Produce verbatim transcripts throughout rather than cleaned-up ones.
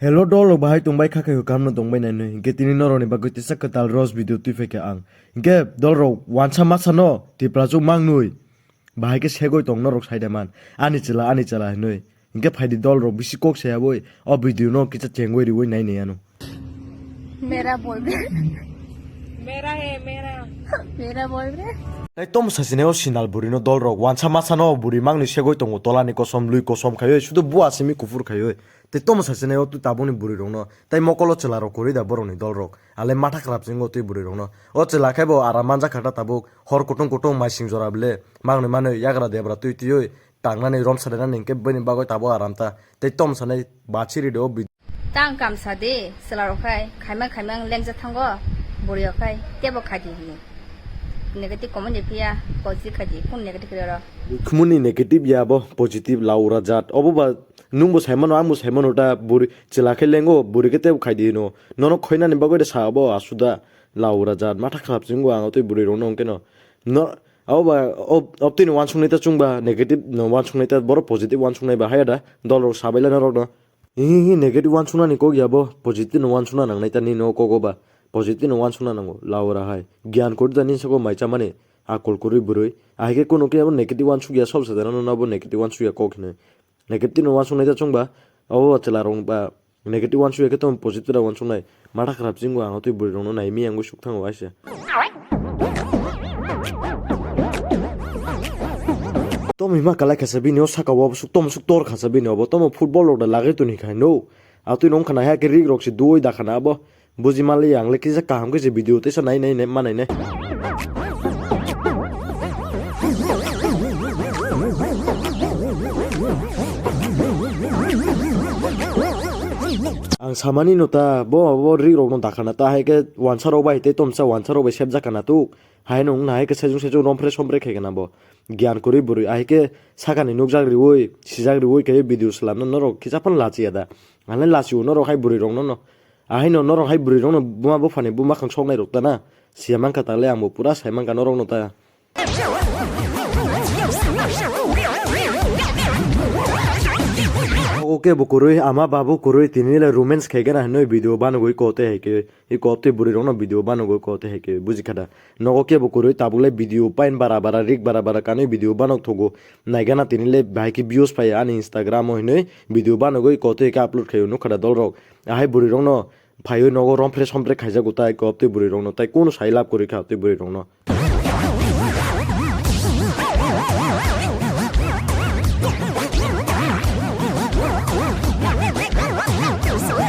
Hello dol rok, bahai tongbai kha khe, kam no tongbai nai nwi. Hinkhe tini norok ni bagwi tisa kwtal roast video twi phaikha ang. Hinkhe dol rok, wansa masa no Tiprasuk mangnwi bahai khe segwi tong norok sai da man. Ani chwla, ani chwla hinwi. Hinkhe phaidi dol rok, bisi kok saya boi o video no kisa chengwi riwi nai nai ano. मेरा बोल रहे। मेरा है, मेरा। मेरा बोल रहे। Tei tomo sachinai o sinal bwrwi no dol rok, wansa masa no bwrwi mangnwi segwi tongo, tola ni kosom, lui kosom khaiwi, sudu bua simi kuphur khaiwi. Tei tomo sachinai o twi tabukni bwrwi rok no, tei mokolo chwla rok kwrwi da borok ni dol rok, ale matha khrap chingo twi bwrwi rok no. O chwla khe bo aram manja kha ta tabuk, hor kutung kutung maising jora bele, mangnwi manwi yagra debra twi twiwi, tangnani rom sadanani hinkhe bini bagwi tabuk aram ta. Tei tomo sanai bachiri do. Tang kamsa de, chwla rok khai, khaimang khaimang lengja thango, bwrwi rok khai, tebo khai di hini. Negative comment de phiya, positive khai di, kun negative khai ro. Khumuni negative ya bo, positive laura jat. Obo ba, nung bo saimano, ang bo saimano ta, bwrwi, chwla khe lengo, bwrwi khe tebo khai di hino. Nono khoinani bagwi de sa bo, asuda, laura jat, matha khrap chingo ang, tei bwrwi rok no hwnkhe no. No, abo ba, ob-, obtwi ni wansuknai ta chwngba, negative no wansuknai ta, borok positive wansuknai ba haya da, dol rok sabai lai norok no. Hihi, negative wansuknani kok ya bo, positive no wansukna nangnai ta nini o kogo ba, positive no wansukna nango, laura hai. Gyan kwrwi da nini saka mai chamani, akol kwrwi bwrwi. Ahai khe kunu khe abo negative wansuk ya, sob sajana no abo negative wansuk ya kok hinwi. Negative no wansuknai ta chwngba, abo chwla rok ba, negative wansuk ya khe tamo positive da wansuknai. Matha khrap chingo ang twi bwrwi rok no nai mi ang suk thango aisa. Tomo hima kalai khasa bini o saka o suk tomo suk tor khasa bini obo tomo football rok da lagai toni khai no. Atwi nong khana ha khe rik rok se dui da khana abo. Buji mali ang le kisa kaham khe se video teisa nai nai nai ma nai nai. Ang samani no ta bo bo rik rok no da khana ta hai khe wansa rok bai tei tomsa wansa rok bai sep jak khana tuk. Hai nung nahai khe sejong sejong rompre sompre khai gana bo. Gyan kwrwi bwrwi, ahai khe sakani nukjak riwi, sijak riwi khe video swlamna norok kisa phano lachiya da. Ang le lachio norok hai bwrwi rokno no. Ahai no norok hai bwrwi rokno buma buphani buma khang soknai rok ta na. Siya mankha ta le ang bo pura sai mankha norok no ta. Oke bo kwrwi, ama babu kwrwi, tini le romance khai gana hinwi video banogwi kote hai khe. I kok tei bwrwi rokno video banogwi kok tei hai khe buji kha da. Nogo kebo kwrwi tabuk le video pain bara bara rik bara bara kanwi video banok thogo. Naigana tini le bahai khe views phai ani Instagram o hinwi video banogwi kok tei khe upload khaio nukha da dol rok. Ahai bwrwi rokno phaiwi nogo rompre sompre khaijago tai kok tei bwrwi rokno tai kunu sai lab kwrwi kha tei bwrwi rokno.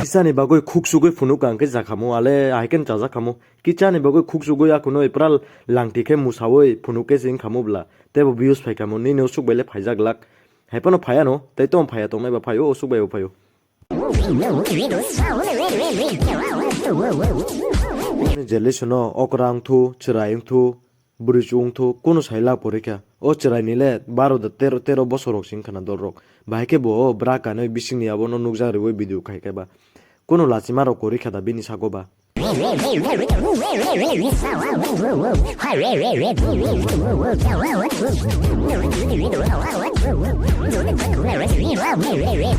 Kisani bagwi khuk sugwi phunuk ang khe jakhamo ale ahai khe chajakhamo. Kichani bagwi khuk sugwi akhunoi pura langti khe musawi phunuk khe se wngkha mo bwla. Tebo views phaikha mo, nini usuk bai le phaijak glak. Hai phano phaiya no, tei tong phaiya tongnai ba phaio, usuk bai bo phaio. Jelly sono okra wngthu, chwrai wngthu, bwrwi chu wngthu, kunu sai lak porikha. O chwrai ni le baro da tero, tero bosor rok se wngkha na dol rok. Bahai khe bo o bwra kanwi bising ni abo no nukjak riwi video khai khe ba. Kunu lachima rok kwrwi kha da bini sago ba.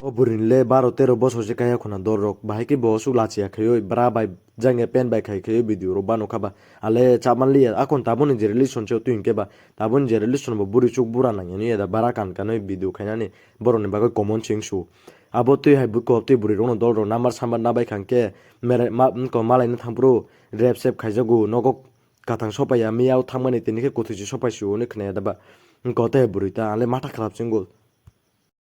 O bwrwini le baro tero bosor se kaya khuna dol rok. Bahai khe bo aswk lachiya khaiwi bra bai jang ya pen bai khai khaiwi video rok bano kha ba. Ale chapman liya akon taboni je relation se twi hinkhe ba. Taboni je relation bo bwrwi chuk bura nang ya da bara kan kanwi video khainani borokni bagwi common se wngsu. Abo twi hai bwkok tei bwrwi rokno dol rok namar sambar nabai khang khe mere ma, wngkha malaina thangphuru rep sep khaijago nogo kathang sopaiya miyao thangmani tini khe kwthwi se sopai sio hwnwi khwnaya da ba wngkha tei bwrwi ta ale matha kharap se wngkha.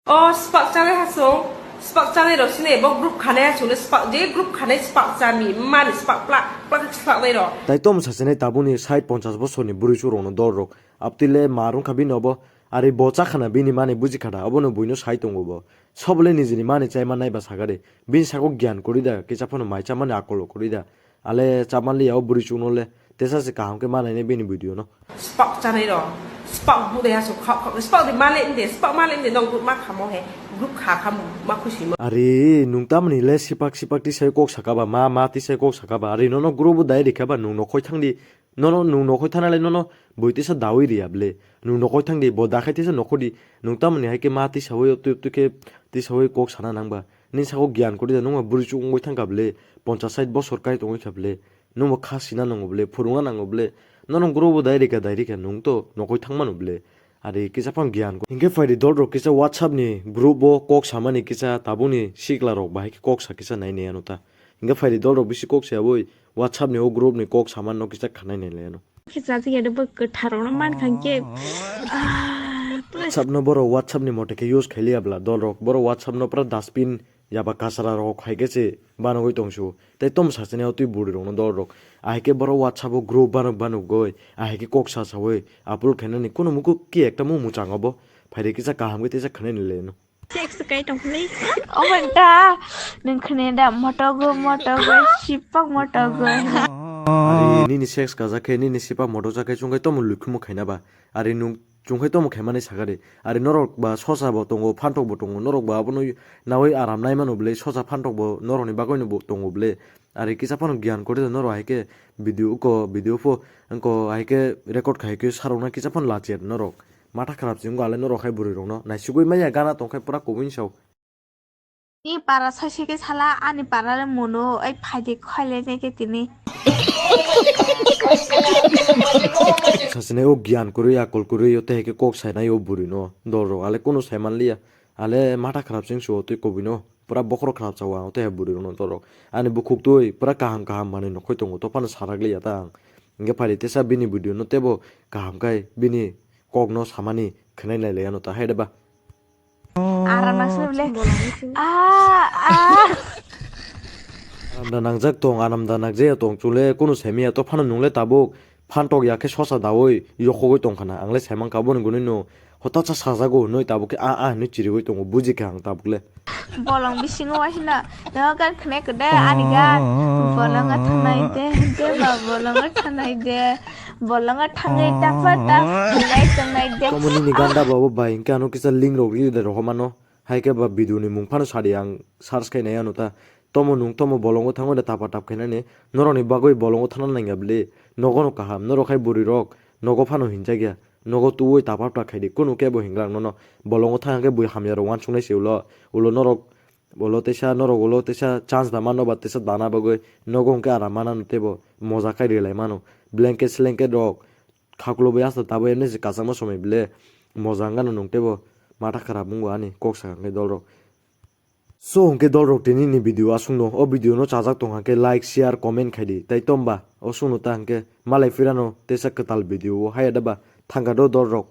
O spak chanai hasung, spak chanai rok sini bo group khanai hasung le spak je group khanai spak chami mani spak plak plak spak nai rok. Tai tom sachinai tabuni sait ponchas bosorni bwrwi chuk rokno dol rok abtwi le ma rwngkha bini obo ari bo chakhana bini mani buji khada obono buino sai tongo bo. Sobole nijini mani chaima naiba sakari. Bini sako gyan kwrwi da, kisa phano mai chamani akolo kwrwi da. Ale chamanliya o bwrwi chukno le. Tesa se kaham khe manainai bini video no. Spak chanai rok. Spak budai aswk khak khak. Spak di male inde, spak male inde nong group ma khamo he. Group kha khamo ma khusi ma. Ari nung tamni le sipak sipak tisai kok sakaba ma ma tisai kok sakaba. Ari nono group bo dai rikha ba nung nokhoi thangdi. Nono nung nokhoi thana le nono bui tisa dawi riya ble. Nung nokhoi thangdi bo dakhai tisa nokhodi. Nung tamni hai khe ma tisawi twi twi khe tisawi kok sana nangba. Nini saka o giyan kwrwi da, nwng ba bwrwi chuk wngwi thang kha bwle, ponchas sait bosor kai tongwi kha bwle, nwng bo kha sina nango bwle, phwrwngna nango bwle, nono grow bo dai rikha dai rikha nwng to nokoi thang mano bwle. Ari kisa phano giyan ko. Hinkhe phaidi dol rok kisa WhatsApp ni group o kok samani kisa tabukni sikla rok bahai khe kok sa kisa nai nai ano ta. Hinkhe phaidi dol rok bisi kok sa yaboi WhatsApp ni o group ni kok samani no kisa khanai nai lai ano. Khe chajak ya de bo kwthar rok no man khan khe. Ah, pura WhatsApp no borok WhatsApp ni mote khe use khai liya bla dol rok. Borok WhatsApp no pura dustbin yaba kasra rok hai khe se banogoi tong su. Tei tom sachine o twi bwrwi rok no dol rok. Ahai khe borok WhatsApp o group banok banogoi. Ahai khe kok sa sawi upload khainani kuno muku ki ekta mu muchang obo. Phaidi kisa kaham khe teisa khanai ni le no. Sex kai tong philai. Omo da, nwng khne da motogo motogo sipak motogo. Ari nini sex kajak khe nini sipak motok jak khe chwng khe tomo lukhumu khaina ba. Ari nwng chwng khe tomo khaimani sakha de. Ari norok ba sosa bo tongo, phantok bo tongo, norok ba abono nawi aram nai mano bwle, sosa phantok bo norokni bagwi no bo tongo bwle. Ari kisa phano giyan kwrwi da norok hai khe video ko, video pho wngko hai khe record khai khe sarokna kisa phano lachiya norok. Matha kharap se wngkha ale norok hai bwrwi rokno. Naisugwi manya gana tongkhai pura kubui sao. Ni para saisi khe sala ani para le mono ai phaidi khaile ne khe tini. Sasine o giyan kwrwi akol kwrwi o tei hai khe kok sainai o bwrwi no dol rok ale kunu sai manliya. Ale matha kharap se wngsu o tei kubui no. Pura bokhorok kharap sao ang tei bwrwi rokno torok. Ani bukhuk twi pura kaham kaham manwi nokhoi tongo, to phano sarak liya ta ang. Hinkhe phaidi tesa bini video no teibo kaham khai bini kok no samani khwnai nai lai ano ta hai de ba. Aram nang sini bile. Ah, ah. Aram da nangjak tong, aram da nangjaya tong, chwle kunu saimanya to phano nwng le tabuk. Phantok ya khe sosa dawi yokhogwi tongkha na. Ang le saimang kha boni gwnwi no hotaksa sajago hwnwi tabuk khe a a hwnwi chiriwi tongo, buji kha ang tabuk le. Bolong bisingo waisino, no gan khne kwde ani gan. Bolongo thangnai de, de ba bolongo thangnai de. Bolongo thangwi tapa tap khwnai tongnai de. Tomo nini ganda babo bai, hinkhe ano kisa link rok ri de rohormano. Hai khe ba video ni mung phano sadi ang search khai nai ano ta. Tomo nung tomo bolongo thangwi da tapa tap khainani. Norokni bagwi bolongo thangna nangya bwle. Nogo no kaham, norok hai bwrwi rok nogo phano hinjakya. Nogo tuwi tapa tap khaidi. Kunu kebo hinglak nono. Bolongo thang khe bui hamya rok wansuknai se ulo. Ulo norok, ulo teisa norok ulo teisa chance da mano ba teisa dana bagwi. Nogo hwnkhe aram mana no teibo moja khai rwlai mano. Blanket slanket rok khakulo bai asta tabuk emni se kachangma somoi bwle. Moja wngano nung teibo matha kharap wngo ani kok sakha khe dol rok. So hwnkhe dol rok tini ni video aswk no, o video no chajak tong kha khe like, share, comment khai di. Tai tomba, o sung no ta hwnkhe malai phirano teisa kwtal video o haya da ba thangka do dol rok.